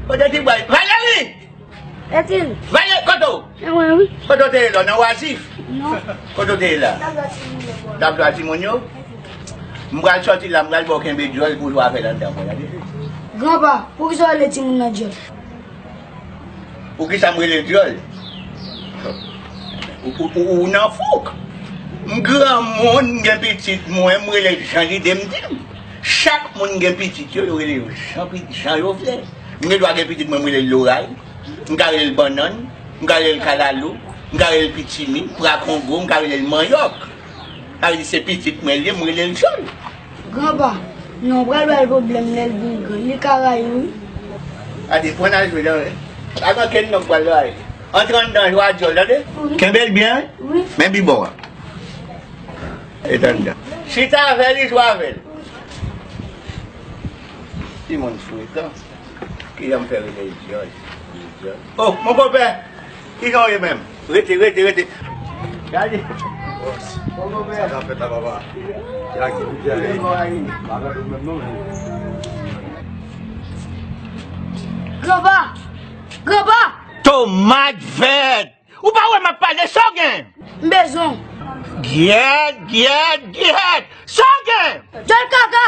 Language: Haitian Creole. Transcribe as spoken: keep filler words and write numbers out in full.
Kote ti bway? Valérie! Etil! Valérie, kote w? E mwen, wi. Kote w te ye la? Nan wazif? Non. Kote w te ye la? T ap jwe ak timoun yo. T ap jwe ak timoun yo? M pral sòti la, m pral ba w kenbe dyòl pou w jwe avè l anndan mwen, tande? Granpa, poukisa w rele timoun nan dyòl? Poukisa m rele l dyòl? Ou, ou, ou, ou nan fouk. M granmoun, m gen pitit mwen, m rele l jan lide m di m. Chak moun gen pitit yo, yo rele yo jan, pi- jan yo vle. M gen dwa gen pitit mwen, m rele l loray. M ka rele l bannann. M ka rele l kalalou. M ka rele l pitimi, prakongo, m ka rele l manyòk. Sa vle di se pitit mwen l ye, m rele l dyòl. Granpa, non, pral bay pwoblèm lè l vin gran. Li ka rayi w, wi. Gade, pran nan jwe dan. Avan ke n non pral rayi. Antre anndan, jwe a dyòl, tande? Kenbe l byen, wi. Men bibò a. E t anndan. Chita avè li, jwe avè l. Timoun frekan. Kijan m fè rele l dyòl? Dyòl. Oh, mon konpè! Kijan w ye menm? Rete, rete, rete. Gade. Mon konpè. Sa k ap fèt la, papa? Yak, yak. Granpa! Granpa! Tomat vèt! Ou pa wè m ap pale, sa w gen? M bezwen w. Gyèt, gyèt, gyèt! Sa w gen? Dyòl kaka!